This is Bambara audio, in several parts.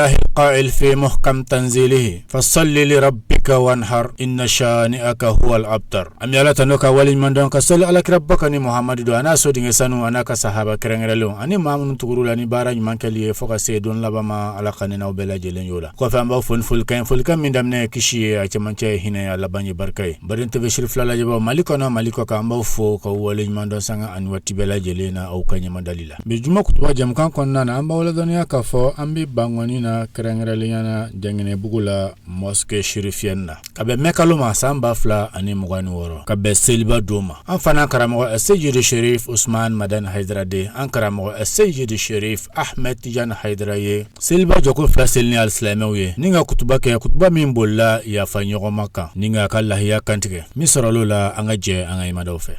القائل في محكم تنزيله فصل لربك وانحر إن شانئك هو الأبتر. An bɛ Ala tanu ka waleɲuman dɔn ka sali alakiraba kan ni Muhamadu don a n'a sodenkɛ sanu a n'a ka sahaba kɛrɛnkɛrɛnlenw ani maa minnu tugur'u la ni baara ɲuman kɛli ye fo ka se don laban ma. Ala ka ne n'aw bɛɛ lajɛlen y'o la. Kɔfɛ, an b'aw fo ni folikan ye, folikan min daminɛ ye kisi ye, a cɛmancɛ ye hinɛ, a laban ye barika ye. Baden TV siri fila lajɛbaw, Mali kɔnɔ, Mali kɔ kan, an b'aw fo ka waleɲuman dɔn sanga ani waati bɛɛ lajɛlen na aw ka ɲɛmadali la. Bi juma kutuba jɛmukan kɔnɔna na, an b'aw ladɔnniya k'a fɔ an bɛ Bankɔni na, kɛrɛnkɛrɛnnenya na Janginɛbugu la, mosquée chérifienne na, ka bɛn mɛ kalo ma san 2026, ka bɛn seliba don ma. An fana karamɔgɔ Seyidi Sherif Usman Madani Hayidara de, an karamɔgɔ Seyidi Sherif Ahmed Tijani Hayidara ye seliba jɔko fila seli ni alisilamɛw ye, ni ka kutuba kɛ, kutuba min bolila yafa ɲɔgɔnma kan, ni k'a ka lahiya kantigɛ min sɔrɔl'o la. An ka jɛ an ka imadaw fɛ.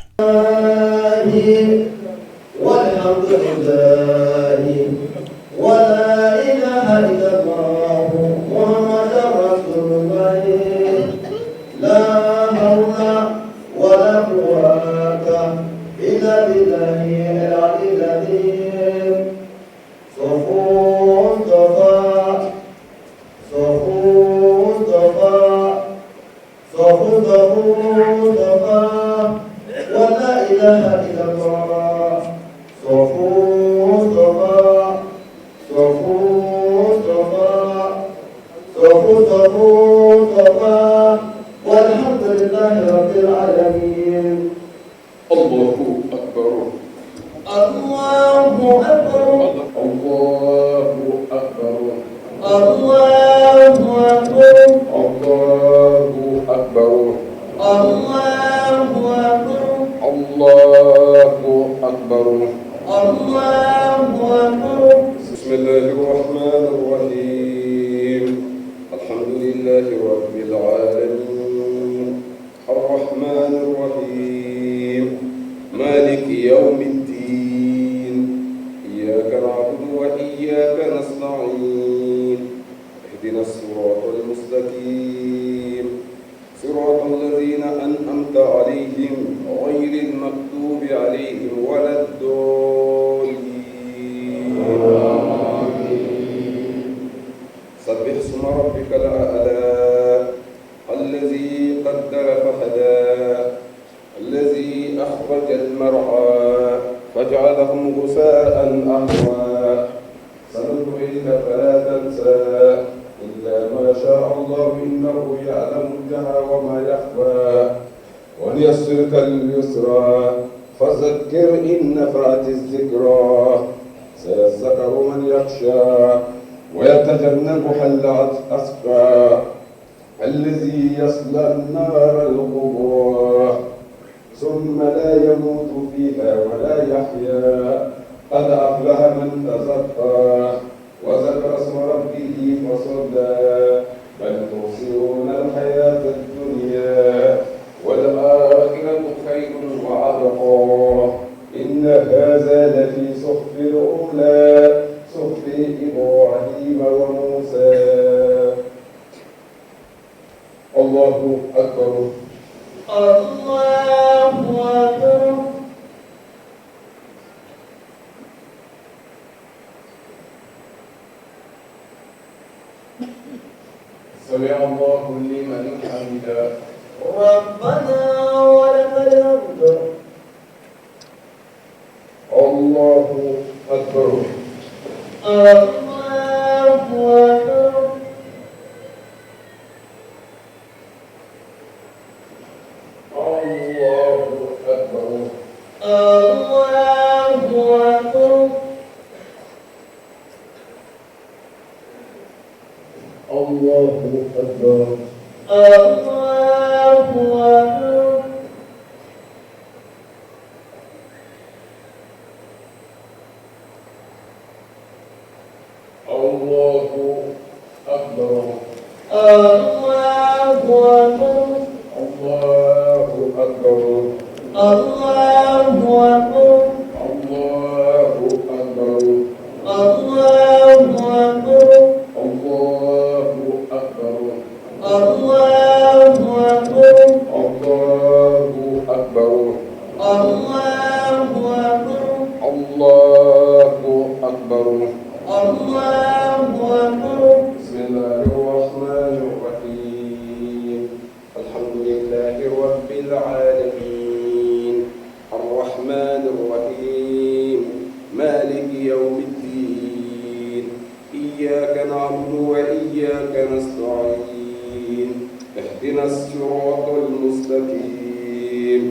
إياك نعبد وإياك نستعين اهدنا الصراط المستقيم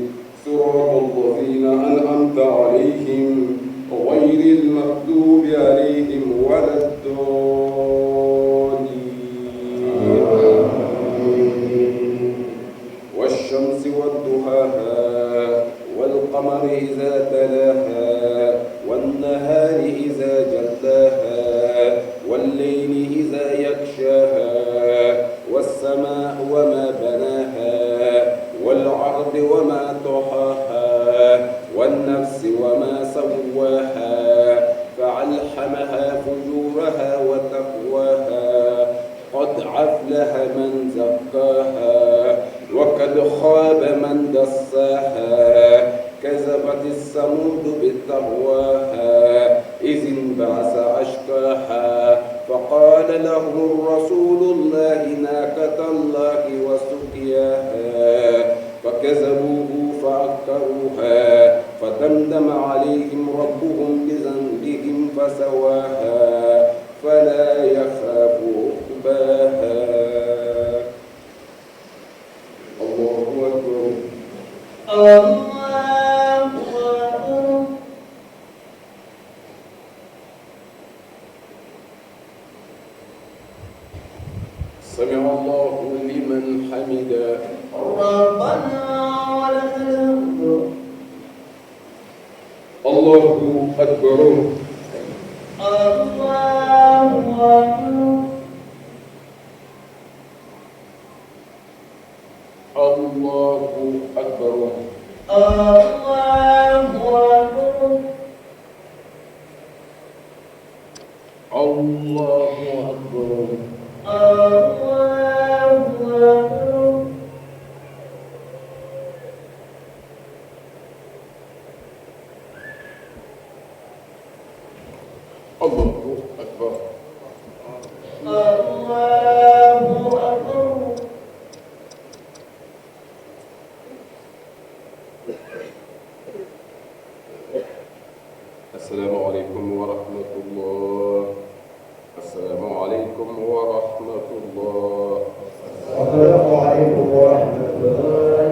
صراط الذين أنعمت عليهم غير المغضوب عليهم ولا الضالين والشمس وضحاها والقمر إذا تلاها والنهار إذا جلاها والليل إذا يغشاها والسماء وما بناها والأرض وما طحاها والنفس وما سواها فألهمها فجورها وتقواها قد أفلح من زكاها وقد خاب من دساها كذبت الثمود بطغواها إذ انبعث أشقاها فقال لهم رسول الله ناقة الله وسقياها فكذبوه فعقروها فدمدم عليهم ربهم بذنبهم فسواها فلا يخاف عقباها. الله أكبر. الله أكبر. سمع الله لمن حمده. ربنا ولك الحمد. الله أكبر. الله أكبر. الله أكبر. الله أكبر. الله أكبر. الله أكبر. الله أكبر. الله أكبر. السلام عليكم ورحمة الله. السلام عليكم ورحمة الله. السلام عليكم ورحمة الله.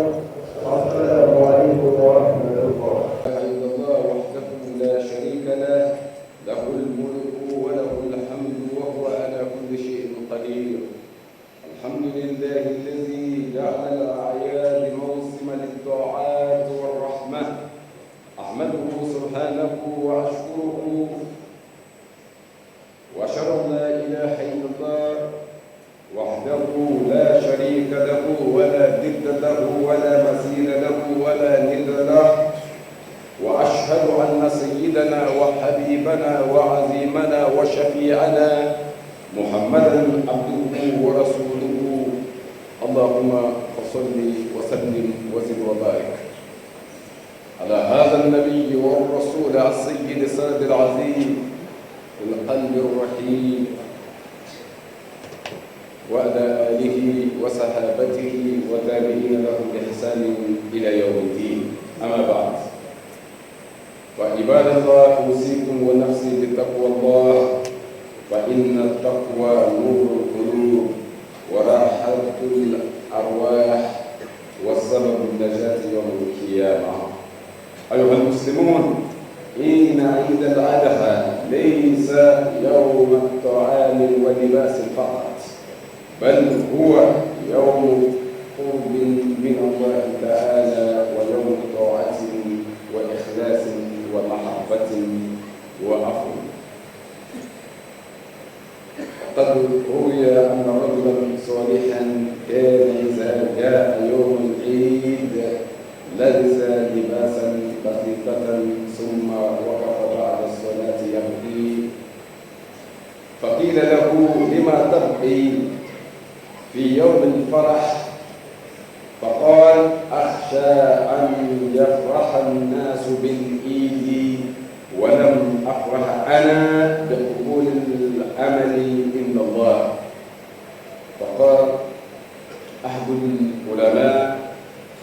السلام عليكم ورحمة الله. لا إله إلا الله وحده لا شريك له، له الملك وله الحمد وهو على كل شيء قدير. الحمد لله الذي جعل الأعياد موسما للطاعات والرحمة. أحمده سبحانه وأشكره، وأشهد أن لا إله إلا الله وحده لا شريك له ولا ضد له ولا مثيل له ولا ند له، وأشهد أن سيدنا وحبيبنا وعظيمنا وشفيعنا محمدا عبده ورسوله. اللهم صل وسلم وزد وبارك على هذا النبي والرسول السيد السند العظيم القلب الرحيم، وعلى آله وصحابته وتابعين لهم بإحسان إلى يوم الدين. أما بعد، فعباد الله، أوصيكم ونفسي بتقوى الله، فإن التقوى نور القلوب وراحة الأرواح والسبب النجاة يوم القيامة. أيها المسلمون، إن عيد الأضحى ليس يوم الطعام واللباس فقط، بل هو يوم قرب من الله تعالى ويوم طاعة وإخلاص ومحبة وعفو. قد روي أن رجلا صالحا كان إذا جاء يوم العيد لبس لباسا بسيطة ثم وقف بعد الصلاة يبكي، فقيل له: لما تبكي في يوم الفرح؟ فقال: أخشى أن يفرح الناس بالعيد ولم أفرح أنا بقبول الأمل عند الله. فقال أحد العلماء: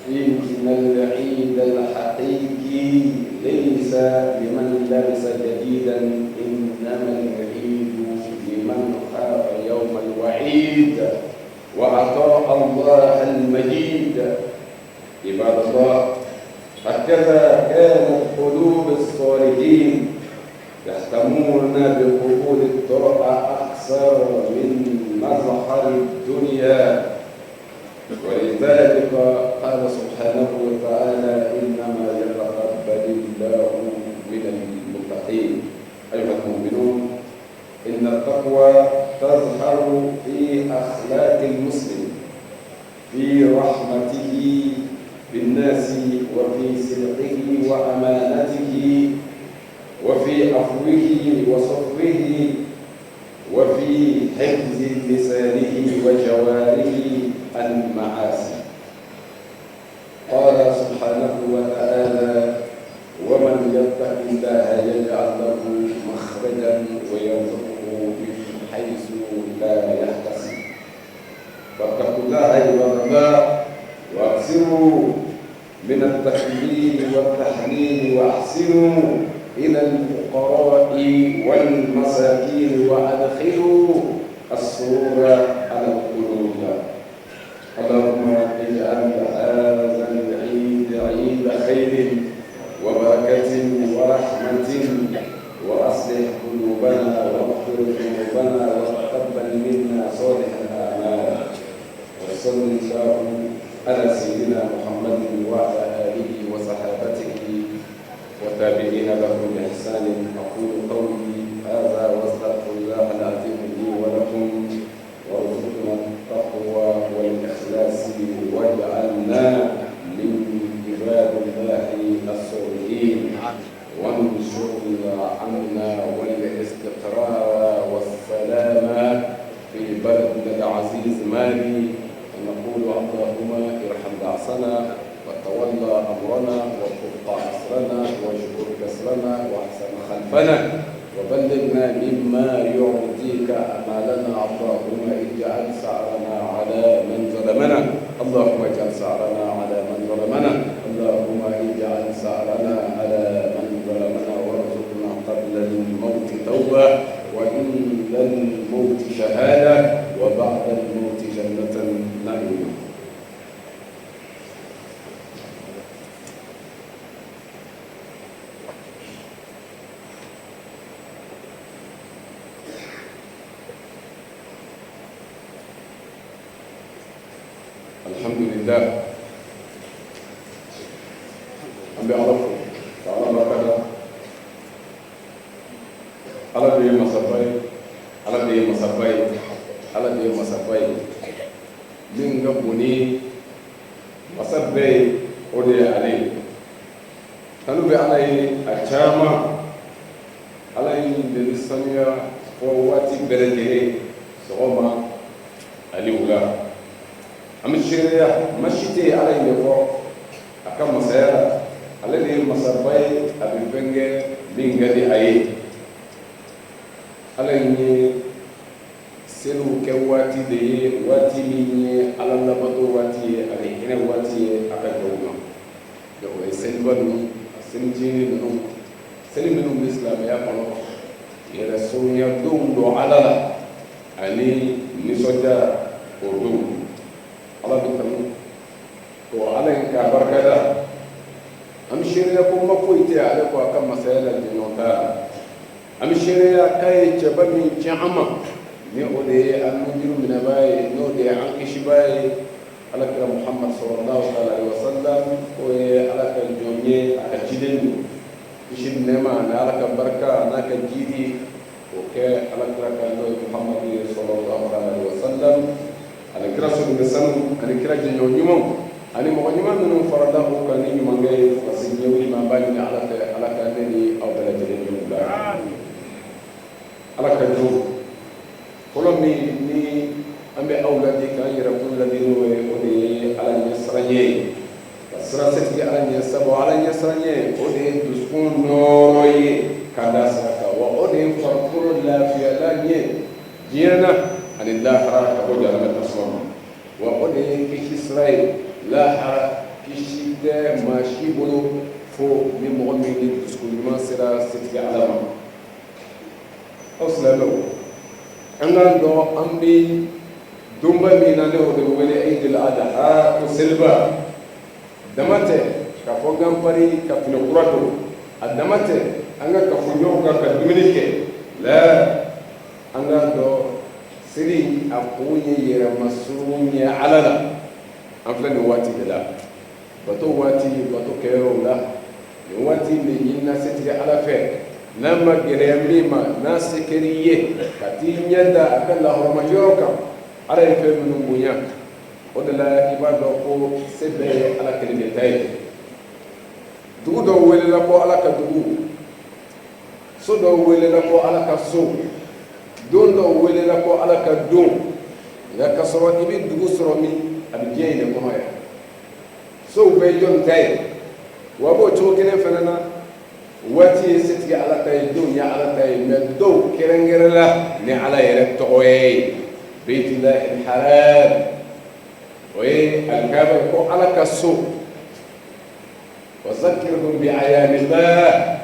إن العيد الحقيقي ليس لمن لبس جديدا، إنما العيد لمن الوعيد وعطاء الله المجيد. عباد الله، هكذا كانت قلوب الصالحين يهتمون بقبول الطاعة أكثر من مظهر الدنيا، ولذلك قال سبحانه وتعالى: إنما يتقبل الله من المتقين. أيها المؤمنون، إن التقوى تظهر في أخلاق المسلم، في رحمته بالناس، وفي صدقه وأمانته، وفي عفوه وصفه، وفي حفظ لسانه وجوارحه عن المعاصي. قال سبحانه وتعالى: ومن يتق الله يجعل له مخرجا ويرزقه من حيث لا يحتسب. فاتقوا الله عباد الله، واكثروا من التكبير والتحليل، واحسنوا إلى الفقراء والمساكين، وأدخلوا السرور على القلوب. اللهم اجعل هذا العيد عيد خير وبركة ورحمة، وأصلح قلوبنا واغفر ذنوبنا وتقبل منا صالح الأعمال. وصلى الله على سيدنا محمد وعلى آله وصحابته والتابعين لهم بإحسان. أقول قولي هذا واستغفر الله العظيم لي ولكم، وارزقنا التقوى والإخلاص، واجعلنا من عباد الله الصالحين، وانشر الأمن والاستقرار والسلام في بلدنا العزيز مالي. ونقول: اللهم ارحم ضعفنا وتولى أمرنا وفق عسرنا واجبر كسرنا واحسن خلفنا وبلغنا مما يرضيك أمالنا. اللهم اجعل ثأرنا على من ظلمنا، اللهم اجعل ثأرنا على من ظلمنا، اللهم اجعل ثأرنا على من ظلمنا، وارزقنا قبل الموت توبة، وعند الموت شهادة، وبعد الموت جنة نعيم. Alhamdulillah, an bɛ Ala fo ka Ala barika da. Ala de ye masaba ye, Ala de ye masaba ye, Ala de ye masaba ye min ka bon ni masa bɛɛ ye, o de ye ale ye. Tanu bɛ Ala ye a caman. Ala ye de bɛ sanuya fɔ waati bɛɛ lajɛlen, sɔgɔma ani wula. An bɛ seereya ma si tɛ yen Ala in de kɔ a ka masaya la. Ale de ye masaba ye, a bɛ fɛn kɛ min ka di a ye. Ala in ye seliw kɛ waati de ye, waati min ye Ala labato waati ye, ani hinɛ waati ye a ka jɔnw ma. O ye seliba ninnu, selicinin ninnu, seli minnu bɛ silamɛya kɔnɔ, yɛrɛ surunya donw don Ala la ani nisɔndiya o donw. Ala bɛ tanu o Ala in k'a barikada. An bɛ seereya ko ma foyi tɛ ale ko a ka masaya la, jɔɲɔgɔn t'a la. An bɛ seereya k'a ye cɛba min tiɲɛ an ma, ni o de ye an nunjuru minɛbaa ye, n'o de ye an kisibaa ye, Ala kira Muhammad sallallahu alaihi wa sallam, o ye Ala ka jɔn ye, a ka ciden don. Kisi ni nɛɛma ani Ala ka barika n'a ka jidi, o kɛ Ala kira kan, n'o ye Muhammadu ye sallallahu alaihi wa sallam, ani kira sogo sanu, ani kira jɛɲɔgɔn ɲumanw, ani mɔgɔ ɲuman minnu farala o kan ni ɲumankɛ ye fo ka se diɲɛ wuli ma. An b'a ɲini Ala fɛ, Ala ka ne ni aw bɛɛ lajɛlen ɲɔgɔn bila. Ala ka jɔn fɔlɔ min ni an bɛ aw ladi k'an yɛrɛ kun ladi n'o ye, o de ye Ala ɲɛ siran ye, ka siran setigi Ala ɲɛ. Sabu Ala ɲɛ siran ye, o de ye dusukun nɔɔrɔ ye ka da sira kan, wa o de ye farikolo lafiyalan ye diɲɛ na ani lahara ka bɔ jahanama tasuma ma, wa o de ye kisi sira ye lahara. Kisi tɛ maa si bolo fo ni mɔgɔ min ni dusukun ɲuman sera setigi Ala ma. Aw silamɛw, an k'an dɔn an bɛ Donba min na ne o de bɛ wele Eid al-Adha ko seliba dama tɛ k'a fɔ k'an pari ka fini kura don, a dama tɛ an ka kafo ɲɔgɔn kan ka dumuni kɛ la. An k'a dɔn seli a kun ye yɛrɛmasurun ye Ala la. An filɛ nin waati de la, bato waati, bato kɛyɔrɔw la, nin waati de ɲinina setigi Ala fɛ. N'a ma gɛlɛya min ma, n'a se kɛr'i ye ka t'i ɲɛ da a ka lahɔrɔma yɔrɔ kan, Ala ye fɛn minnu bonya, o de la i b'a dɔn ko se bɛɛ ye Ala kelen de ta ye. Dugu dɔw welela ko Ala ka dugu, so dɔw welela ko Ala ka so, don dɔw welela ko Ala ka don. Nka k'a sɔrɔ i bɛ dugu sɔrɔ min, a bɛ diɲɛ in de kɔnɔ yan. Sow bɛɛ ye jɔn ta ye? Wa a b'o cogo kelen fana na, waati ye setigi Ala ta ye, don ye Ala ta ye, mɛ dɔw kɛrɛnkɛrɛnla ni Ala yɛrɛ tɔgɔ ye Beytulahi haram, o ye Alikaba ko Ala ka so. Wa zakirhum bi ayamillah,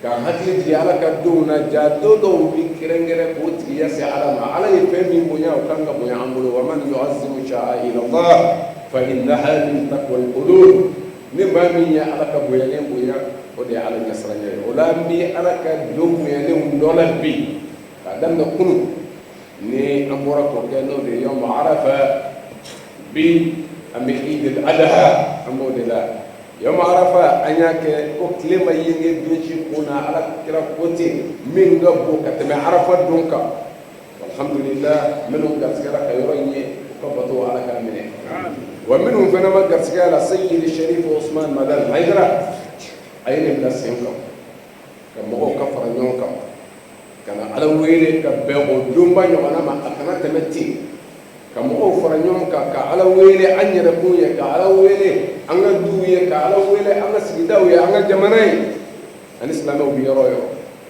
ka hakili jigin Ala ka donw na. Ja don dɔw bi kɛrɛnkɛrɛn k'o tigiya se Ala ma. Ala ye fɛn min bonya, o kan ka bonya an bolo. Wa man yu'azzimu sha'air Allah fa innaha min taqwa al-qulub. Ni maa min ye Ala ka bonyalen bonya, o de ye Ala ɲɛsiranya ye. O la an bi Ala ka don bonyalenw dɔ la bi k'a daminɛ kunun ni an bɔra k'o kɛ, n'o de ye yawm Arafa. Bi an bɛ Eid al-Adha, an b'o de la. Yawm Arafa, an y'a kɛ ko tile ma yenge don si kun na, Ala kira ko ten, min ka bon ka tɛmɛ Arafa don kan. Alhamdulillah, minnu garisigɛra ka yɔrɔ in ye, u ka bato Ala k'a minɛ, wa minnu fana ma garisigɛ la, Sayyidi Sharif Usman Madani Haidara, a ye nin bila sen kan ka mɔgɔw ka fara ɲɔgɔn kan ka na Ala wele ka bɛn o donba ɲɔgɔnna ma. A kana tɛmɛ ten, ka mɔgɔw fara ɲɔgɔn kan ka Ala wele an yɛrɛkun ye, ka Ala wele an ka duw ye, ka Ala wele an ka sigidaw ye, an ka jamana ye, ani silamɛw bɛ yɔrɔ o yɔrɔ.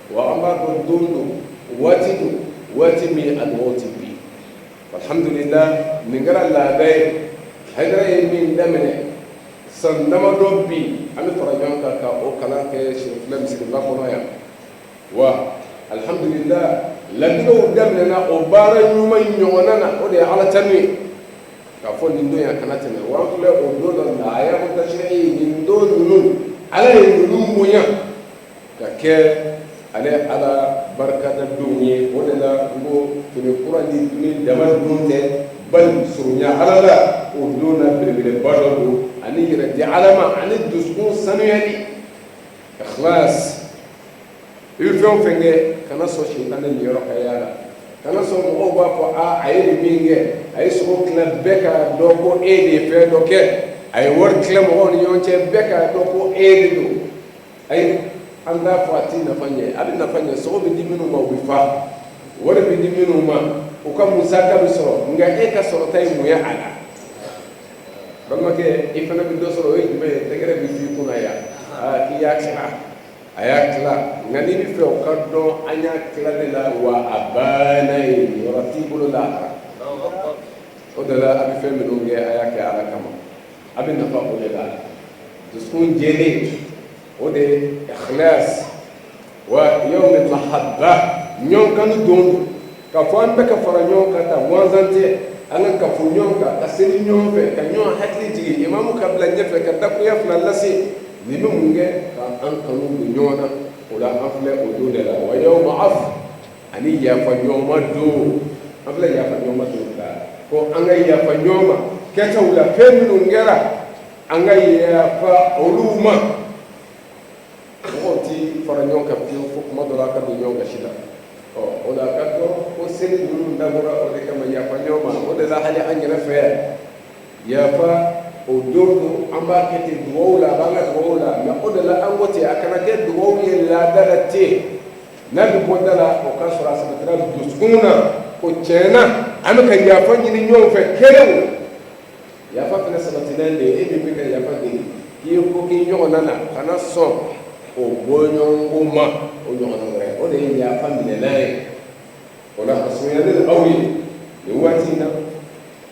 Wa an b'a dɔn don don, waati don, waati min a dugawu tɛ bi. Alhamdulillah, nin kɛra laada ye. Hayidara ye min daminɛ san damadɔ bi, an bɛ fara ɲɔgɔn kan ka o kalan kɛ Sirifilɛ misiriba kɔnɔ yan. Wa alhamdulillah, latigɛw daminɛna o baara ɲuman ɲɔgɔnna na, o de ye Ala tanu ye k'a fɔ nin don yan kana tɛmɛ. Wa an filɛ o don dɔ la, a y'a ko tasiri nin don ninnu, Ala ye ninnu bonya ka kɛ ale Ala barikada donw ye. O de la n ko fini kura ni dumuni dama dun tɛ, bali surunya Ala la o don na belebeleba dɔ don, ani yɛrɛ di Ala ma, ani dusukun sanuyali, ikhlas. I bɛ fɛn o fɛn kɛ, kana sɔn sitanɛ niyɔrɔ ka y'a la, kana sɔn mɔgɔw b'a fɔ a ye nin min kɛ, a ye sogo tila bɛɛ k'a dɔn ko e de ye fɛn dɔ kɛ, a ye wari tila mɔgɔw ni ɲɔgɔn cɛ bɛɛ k'a dɔn ko e de don. Ayi, an t'a fɔ a ti nafa ɲɛ, a bɛ nafa ɲɛ. Sogo bɛ di minnu ma, u bɛ fa, wari bɛ di minnu ma, u ka musaka bɛ sɔrɔ. Nka e ka sɔrɔta ye mun ye a la? Balimakɛ, i fana bɛ dɔ sɔrɔ, o ye jumɛn ye? Tɛgɛrɛ bɛ f'i kunna yan, aa k'i y'a tila, a y'a tila. Nka n'i bɛ fɛ o ka dɔn an y'a tila de la, wa a banna yen, yɔrɔ t'i bolo lahara. O de la a bɛ fɛn minnu kɛ, a y'a kɛ Ala kama, a bɛ nafa o de la. Dusukun jɛlen, o de ye ikhlas. Wa yawm mahabba, ɲɔgɔn kanu don don, k'a fɔ an bɛ ka fara ɲɔgɔn kan tan gansan tɛ, an ka kafo ɲɔgɔn kan, ka seli ɲɔgɔn fɛ, ka ɲɔgɔn hakili jigin, imamu ka bila ɲɛfɛ ka dakuya fila lase. Nin bɛ mun kɛ? Ka an kanu don ɲɔgɔn na. O la an filɛ o don de la. Wa yawm af, ani yafa ɲɔgɔn ma don, an filɛ yafa ɲɔgɔn ma don la, ko an ka yafa ɲɔgɔn ma kɛtaw la, fɛn minnu kɛra, an ka yafa olu ma. Mɔgɔw ti fara ɲɔgɔn kan fiyewu fo kuma dɔ la a ka don ɲɔgɔn gasi la. Ɔ o la ka dɔn ko seli ninnu dabɔra o de kama, yafa ɲɔgɔn ma. O de la hali an yɛrɛ fɛ yan, yafa o don don, an b'a kɛ ten dugawu la, a b'an ka dugawu la. Mɛ o de la an ko ten, a kana kɛ dugawu ye laada la ten. N'a bɛ bɔ da la, o ka sɔrɔ a sabatira dusukun na ko tiɲɛ na an bɛ ka yafa ɲini ɲɔgɔn fɛ kelenw. Yafa fana sabatilen de ye. E min bɛ ka yafa deli k'i ye ko k'i ɲɔgɔnna na, kana sɔn o bɔɲɔgɔnko ma o ɲɔgɔnna wɛrɛ, o de ye yafa minɛlan ye. O la a surunyalen aw ye nin waati in na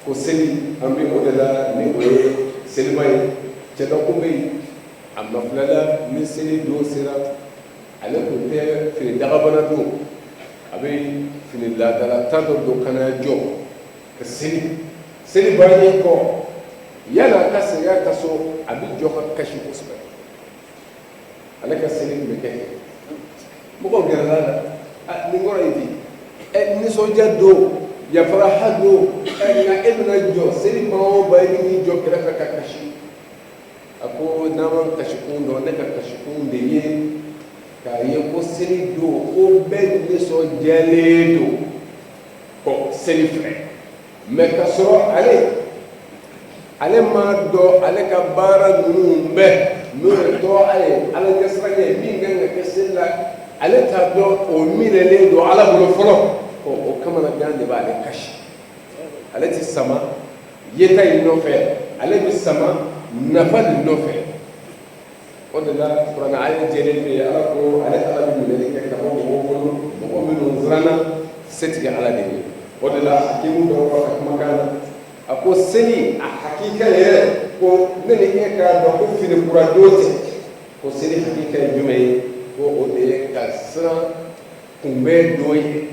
ko seli, an bɛ o de la, ni o ye seliba ye. Cɛ dɔ ko bɛ yen, a mafilɛla ni seli don sera, ale tun tɛ fini dagabana don, a bɛ fini laadalata dɔ don ka na jɔ. Ka seli, seli bannen kɔ, yanni a ka segin a ka so, a bɛ jɔ ka kasi kosɛbɛ. Ale ka seli tun bɛ kɛ ten. Mɔgɔw gɛrɛla a la, a nin kɔrɔ ye di? Ɛ, nisɔndiya don, yafaraha don, ɛ, nka e bɛna jɔ seli ban o ban, e bɛ n'i jɔ kɛrɛfɛ ka kasi. A ko n'a ma kasikun dɔn, ne ka kasikun de ye k'a ye ko seli don, ko bɛɛ nisɔndiyalen don ko seli filɛ, mɛ ka sɔrɔ ale m'a dɔn ale ka baara ninnu bɛɛ n'o ye tɔɔrɔ ye, ala ɲɛsiranɲɛ ye min kan ka kɛ seli la, ale t'a dɔn o minɛlen don ala bolo fɔlɔ. O kamanagan de b'ale kasi. Ale tɛ sama yeta in nɔfɛ, ale bɛ sama nafa de nɔfɛ. O de la kuranɛ aya jɛlen bɛ yen, ala ko ale ala bɛ minɛli kɛ ka bɔ mɔgɔw bolo, mɔgɔ minnu siranna setigi ala de ye. O de la hakimu dɔ ka kumakan na, a ko seli a hakika yɛrɛ, ko ne ni e k'a dɔn ko fini kura don tɛ, ko seli hakika ye jumɛn ye? Ko o de ye ka siran kunbɛn don ye.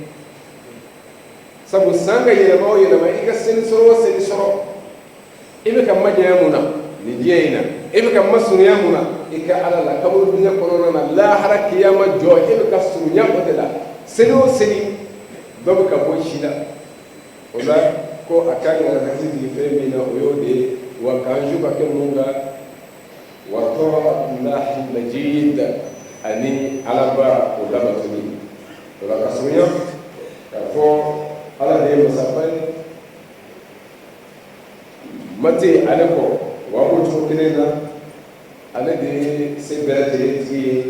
Sabu san ka yɛlɛma o yɛlɛma, i ka seli sɔrɔ o seli sɔrɔ, i bɛ ka majanya mun na nin diɲɛ in na, e bɛ ka masurunya mun na i ka ala la kaburu dingɛ kɔnɔna na, lahara kiyama jɔ, e bɛ ka surunya o de la. Seli o seli, dɔ bɛ ka bɔ i si la. O la ko a kan ka hakili jigin fɛn min na, o y'o de ye. Wa k'an su ka kɛ mun kan? Wa tɔɔlahi majid, ani alaba o labatoli. O la ka surunya k'a fɔ ala de ye masaba ye, ma tɛ ale kɔ. Wa o cogo kelen na, ale de ye se bɛɛ lajɛlen tigi ye.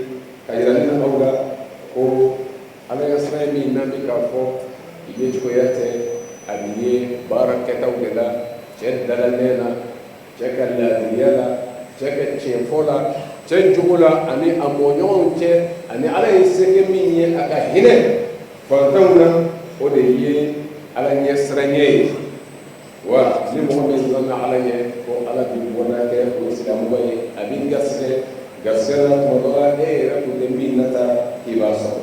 Ka yira ne ni aw la ko ala ɲɛsiranɲɛ min n'an bɛ k'a fɔ, ye cogoya tɛ, a bɛ ye baara kɛtaw de la, cɛ dalanɛ na, cɛ ka laadiriya la, cɛ ka tiɲɛfɔ la, cɛ jogo la, ani a mɔɲɔgɔnw cɛ, ani ala ye se kɛ min ye a ka hinɛ fantanw na, o de ye ala ɲɛsiranɲɛ ye. Wa ni mɔgɔ min siranna ala ɲɛ, ko ala bɛ bɔda kɛ o silamɛmɔgɔ ye, a b'i garisɛgɛ garisɛgɛ la tuma dɔ la, e yɛrɛ tun tɛ min nata k'i b'a sɔrɔ.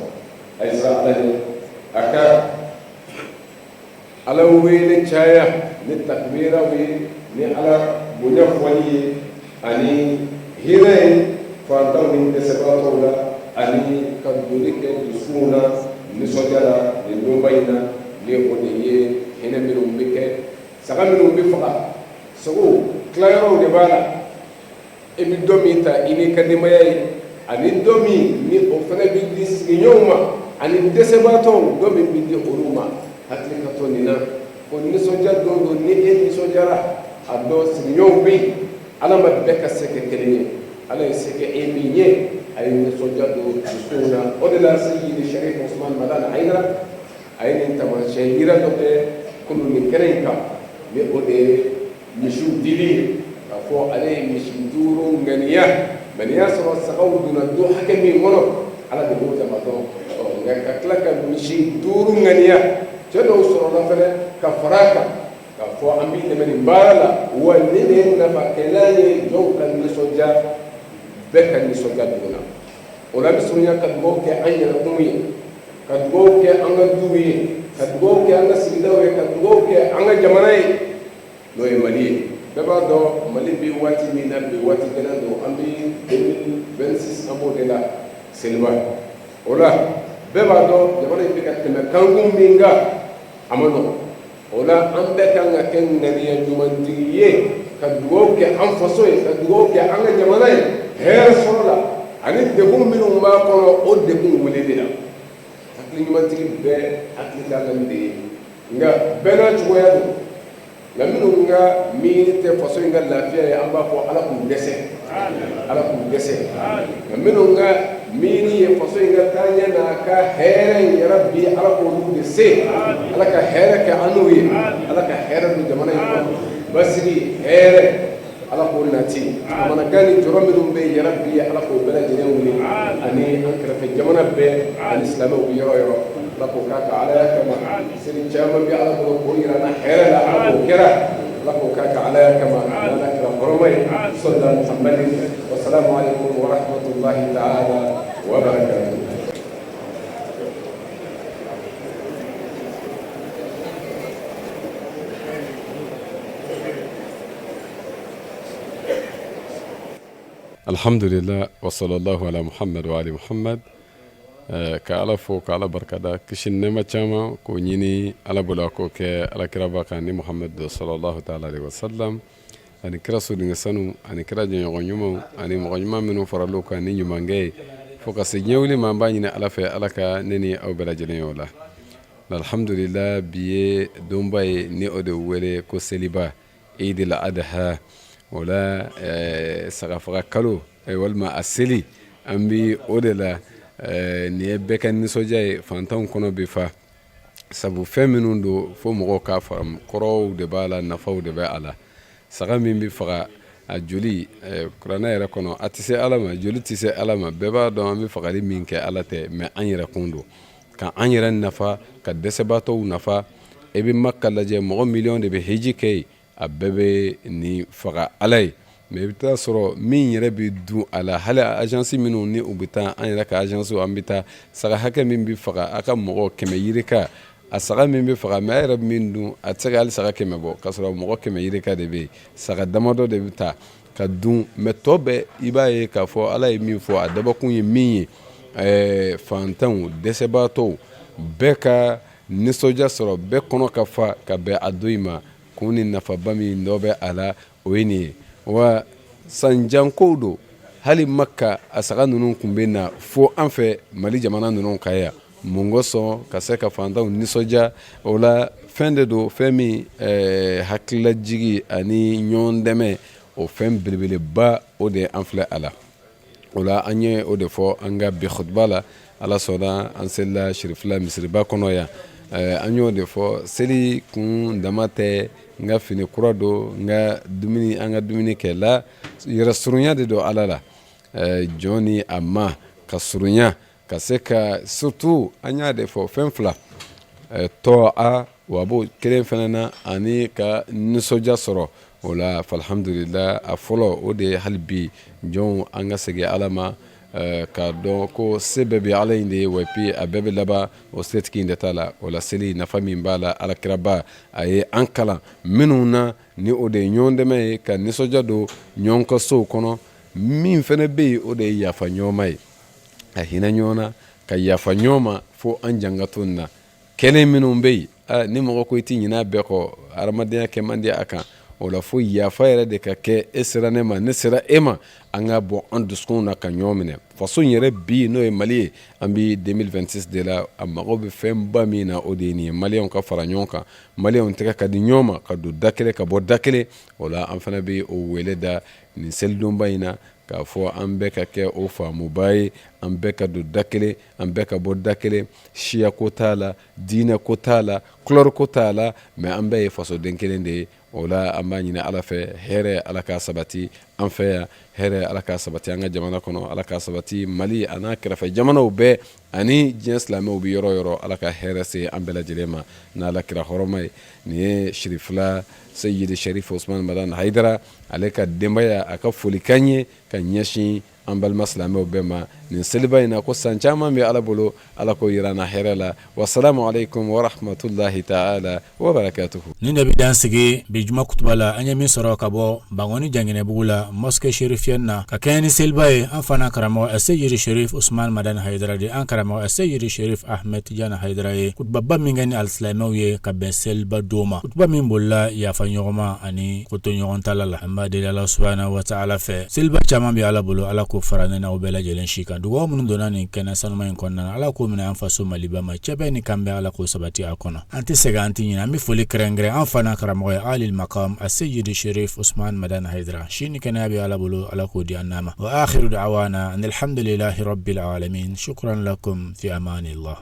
A ye siran ala ɲɛ, a ka ala wele caya ni takbiraw ye, ni ala bonya fɔli ye, ani hinɛ ye fantanw ni dɛsɛbaatɔw la, ani ka donni kɛ dusukunw na nisɔndiya la nin donba in na. Ni o de ye hinɛ minnu bɛ kɛ, saga minnu bɛ faga, sogo tilayɔrɔw de b'a la, e bɛ dɔ min ta i n'i ka denbaya ye, ani dɔ min ni o fana bɛ di sigiɲɔgɔnw ma, ani dɛsɛbaatɔw, dɔ min bɛ di olu ma. Hakili ka to nin na ko nisɔndiya don don, ni e nisɔndiyara, a dɔn sigiɲɔgɔnw bɛ yen. Ala ma bɛɛ ka se kɛ kelen ye, ala ye se kɛ e min ye, a ye nisɔndiya don dusukunw na. O de la Seyidi Sharif Usman Madani Hayidara a ye nin taamasiyɛn yira dɔ kɛ kunun nin kɛnɛ in kan, ni o de ye misiw dili ye, k'a fɔ ale ye misi 5 ŋaniya. Mɛ n'i y'a sɔrɔ sagaw donna du hakɛ min kɔnɔ, ala de b'o dama dɔn. Nka ka tila ka misi 5 ŋaniya, cɛ dɔw sɔrɔla fɛnɛ ka fara a kan k'a fɔ an b'i dɛmɛ nin baara la. Wa nin de ye nafakɛla ye, jɔnw ka nisɔndiya, bɛɛ ka nisɔndiya donna o la. An bɛ surunya ka dugawu kɛ an yɛrɛkun ye, ka dugawu kɛ an ka duw ye, ka dugawu kɛ an ka sigidaw ye, ka dugawu kɛ an ka jamana ye, n'o ye Mali ye. Bɛɛ b'a dɔn Mali bɛ waati min na bi, waati gɛlɛn don. An bɛ 2026, an b'o de la seliba. O la bɛɛ b'a dɔn jamana in bɛ ka tɛmɛ kankun min kan, a ma nɔgɔn. O la an bɛɛ kan ka kɛ ŋaniya ɲumantigi ye, ka dugawu kɛ an faso ye, ka dugawu kɛ an ka jamana ye hɛrɛ sɔrɔ la, ani degun minnu b'a kɔnɔ, o degun weleli la. Hakili ɲumantigi bɛɛ hakili ka kan nin de ye, nka bɛɛ n'a cogoya don. Nka minnu ka miiri tɛ faso in ka lafiya ye, an b'a fɔ ala k'u dɛsɛ, ala k'u dɛsɛ. Nka minnu ka miiri ye faso in ka taaɲɛ n'a ka hɛrɛ ye, yarabi ala k'olu de se, ala ka hɛrɛ kɛ an n'u ye, ala ka hɛrɛ don jamana in kɔnɔ, basigi, hɛrɛ, ala k'o nati. Kamanagan ni jɔrɔ minnu bɛ yen, yarabi ala k'o bɛɛ lajɛlen wuli, ani an kɛrɛfɛ jamana bɛɛ, ani silamɛw bɛ yɔrɔ o yɔrɔ, ala k'o k'a ka alaya kama. Seli caman bɛ ala bolo k'o yira an na hɛrɛ la, ala k'o kɛra, ala k'o k'a ka alaya kama, ala kira hɔrɔma ye, sɔlila Muhammadin. Wasalamu alaikum wa rahmatullahi ta'ala wa barakatuh. Alhamdulillah wa sallallahu ala Muhammad wa ali Muhammad. Ka Ala fo ka Ala barikada, kisi ni nɛɛma caman k'o ɲini Ala bolo, a k'o kɛ alakiraba kan ni Muhammad sallallahu ta'ala alaihi wa sallam, ani kira sodenkɛ sanu, ani kira jɛɲɔgɔn ɲumanw, ani mɔgɔ ɲuman minnu faral'o kan ni ɲumankɛ ye fo ka se diɲɛ wuli ma. An b'a ɲini Ala fɛ, Ala ka ne ni aw bɛɛ lajɛlen ye o la. Alhamdulillah, bi ye donba ye ni o de wele ko seliba, Eid al-Adha. O la sagafaga kalo walima a seli, an bi o de la. Nin ye bɛɛ ka nisɔndiya ye, fantanw kɔnɔ bɛ fa, sabu fɛn minnu don, fo mɔgɔw k'a faamu, kɔrɔw de b'a la, nafaw de bɛ a la. Saga min bɛ faga, a joli, kuranɛ yɛrɛ kɔnɔ, a tɛ se Ala ma, joli tɛ se Ala ma. Bɛɛ b'a dɔn an bɛ fagali min kɛ, Ala tɛ, mais an yɛrɛ kun don, ka an yɛrɛ nafa, ka dɛsɛbaatɔw nafa. E bɛ Maka lajɛ, mɔgɔ miliyɔn de bɛ hiji kɛ yen, a bɛɛ bɛ nin faga Ala ye. Mais i bɛ taa sɔrɔ min yɛrɛ bɛ dun a la, hali agence minnu ni u bɛ taa, an yɛrɛ ka agence, an bɛ taa, saga hakɛ min bɛ faga, a ka mɔgɔ 100 yirika, a saga min bɛ faga, mais a yɛrɛ min dun, a tɛ se ka hali saga 100 bɔ, k'a sɔrɔ mɔgɔ 100 yirika de bɛ yen. Saga damadɔ de bɛ taa ka dun, mais tɔ bɛɛ, i b'a ye k'a fɔ Ala ye min fɔ, a dabɔkun ye min ye, fantanw, dɛsɛbaatɔw bɛɛ ka nisɔndiya sɔrɔ, bɛɛ kɔnɔ ka fa ka bɛn a don in ma. Kun ni nafaba min dɔ bɛ a la, o ye nin ye. Wa sanjankow don, hali Maka a saga ninnu tun bɛ na fo an fɛ Mali jamana ninnu kan yan. Mun kosɔn? Ka se ka fantanw nisɔndiya. O la fɛn de don, fɛn min hakililajigi ani ɲɔgɔn dɛmɛ, o fɛn belebeleba, o de an filɛ a la. O la an ye o de fɔ an ka bi kutuba la. Ala sɔnna, an selila Sirifila misiriba kɔnɔ yan. An y'o de fɔ, seli kun dama tɛ n ka fini kura don, n ka dumuni, an ka dumuni kɛ la, yɛrɛ surunya de don Ala la. Jɔn ni a ma ka surunya, ka se ka surtout, an y'a de fɔ, fɛn fila tɔ a wa b'o kelen fana na, ani ka nisɔndiya sɔrɔ o la. Alhamdulillah, a fɔlɔ, o de ye hali bi jɔn an ka segin Ala ma, k'a dɔn ko se bɛɛ bɛ Ala in de ye, wa puis a bɛɛ bɛ laban o setigi in de ta la. O la seli nafa min b'a la, alakiraba a ye an kalan minnu na, ni o de ye ɲɔgɔn dɛmɛ ye, ka nisɔndiya don ɲɔgɔn ka sow kɔnɔ. Min fana bɛ yen, o de ye yafa ɲɔgɔn ma ye, ka hinɛ ɲɔgɔn na, ka yafa ɲɔgɔn ma, fo an jan ka to nin na. Kɛnɛ minnu bɛ yen, ni mɔgɔ ko i tɛ ɲinɛ a bɛɛ kɔ, hadamadenya kɛ man di a kan. O la fo yafa yɛrɛ de ka kɛ, e sera ne ma, ne sera e ma, an ka bɔ an dusukun na ka ɲɔgɔn minɛ. Faso in yɛrɛ bi, n'o ye Mali ye, an bɛ 2026 de la, a mago bɛ fɛnba min na, o de ye nin ye: Maliyɛnw ka fara ɲɔgɔn kan, Maliyɛnw tɛgɛ ka di ɲɔgɔn ma, ka don da kelen, ka bɔ da kelen. O la an fana bɛ o wele da nin selidonba in na, k'a fɔ an bɛɛ ka kɛ o faamuba ye, an bɛɛ ka don da kelen, an bɛɛ ka bɔ da kelen. Siya ko t'a la, diinɛ ko t'a la, couleur ko t'a la, mais an bɛɛ ye fasoden kelen de ye. O la an b'a ɲini Ala fɛ, hɛrɛ, Ala k'a sabati an fɛ yan, hɛrɛ, Ala k'a sabati an ka jamana kɔnɔ, Ala k'a sabati Mali a n'a kɛrɛfɛ jamanaw bɛɛ, ani diɲɛ silamɛw bɛ yɔrɔ yɔrɔ. Ala ka hɛrɛ se an bɛɛ lajɛlen ma n'Ala kira hɔrɔma ye. Nin ye Sirifila Seyidi Sharif Usman Madani Hayidara, ale ka denbaya, a ka folikan ye ka ɲɛsin an balima silamɛw bɛɛ ma nin seliba in na, ko san caman bɛ Ala bolo, Ala k'o yira an na hɛrɛ la. Wasalamu aleykum warahmatulahi taala wabarakatuhu. Nin de bɛ dan sigi bi juma kutuba la. An ye min sɔrɔ ka bɔ Bankɔni Janginɛbugu la, mosquée chérifienne na, ka kɛɲɛ ni seliba ye, an fana karamɔgɔ Seyidi Sherif Usman Madani Hayidara de, an karamɔgɔ Seyidi Sherif Ahmed Tijani Hayidara ye kutubaba min kɛ ni alisilamɛw ye ka bɛn seliba don ma, kutuba min bolila yafa ɲɔgɔnma ani ko to ɲɔgɔn tala la. An b'a deli Ala subahana wa taala fɛ, seliba caman bɛ Ala bolo, Ala k'o fara ne n'aw bɛɛ lajɛlen si kan. Dugawu minnu donna nin kɛnɛ sanuma in kɔnɔna na, Ala k'o minɛ an faso Maliba ma. Cɛbɛn ni kanbɛn, Ala k'o sabati a kɔnɔ. An tɛ sɛgɛn, an tɛ ɲinɛ. An bɛ foli kɛrɛnkɛrɛn an fana karamɔgɔ ye, alil makam aseyidi Sherif Usman Madani Hayidara. Si ni kɛnɛya bɛ Ala bolo, Ala k'o di an n'a ma. Wa akhiru da'wana anilhamdulillahi rabbil alamin. Shukran lakum, fi amanillah.